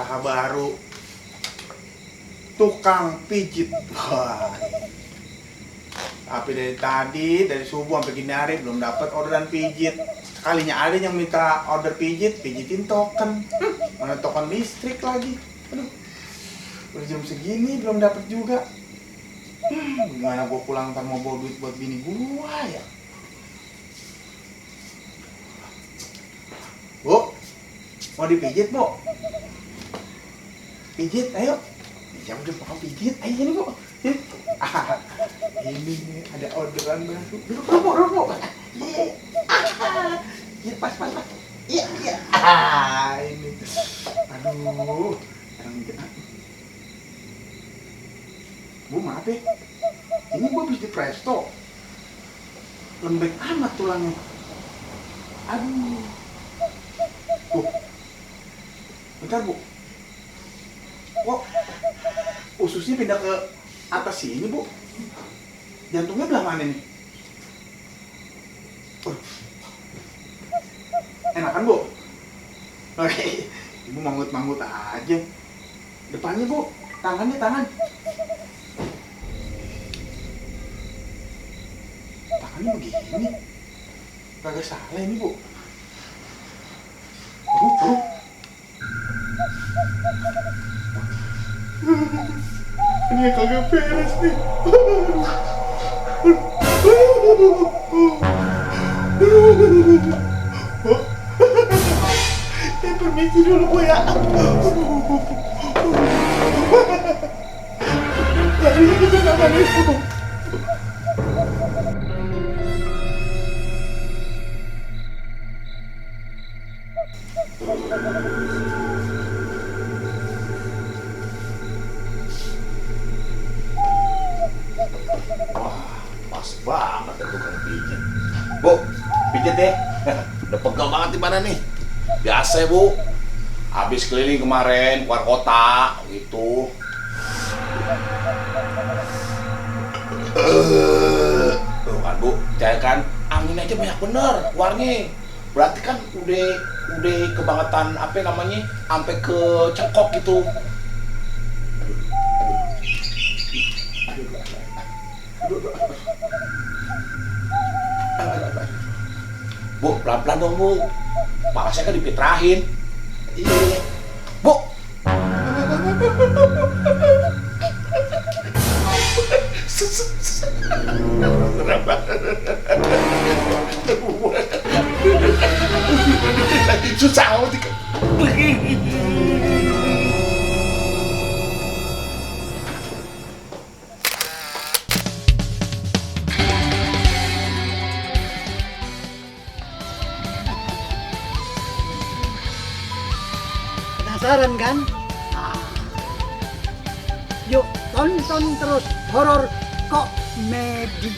usaha baru, tukang pijit. Wah. Tapi dari subuh sampai gini hari belum dapat orderan pijit. Sekalinya ada yang minta order pijit, pijitin token. Mana token listrik lagi. Aduh. Udah jam segini belum dapat juga. Gimana gua pulang ntar mau bawa duit buat bini gua ya? Bu, mau dipijit, Bu? Pijit, ayo. Ya udah mau pijit, ayo ini, Bu. Ini nih, ada orderan baru. Duduk, Bu. Iya, pas. Iya. Ini. Aduh. Bu, maaf ya. Ini gua habis di presto. Lembek amat tulangnya. Aduh. Bu. Bentar, Bu. Kok ususnya pindah ke atas sini, Bu? Jantungnya belah mana nih? Enakan, Bu? Oke. Ibu manggut aja. Depannya, Bu. Tangan. Tangannya begini. Kagak salah ini, Bu. Bu. Ini kagak beres nih. Permisi dulu, Bu ya. Larinya ke kanan itu. Pas banget ya tukang pijit. Bu, pijit deh. Udah pegel banget di mana nih? Biasa ya, Bu. Habis keliling kemarin keluar kota gitu. Tuh kan, Bu, jangan kan angin aja banyak bener keluarnya. Berarti kan udah kebangetan apa namanya? Sampai ke cengkok gitu. Bu, pelan-pelan dong, Bu. Makasnya kan dipitrahin. Iya. Bu. Susah amat. Penasaran kan? Yuk tonton terus horor komedi.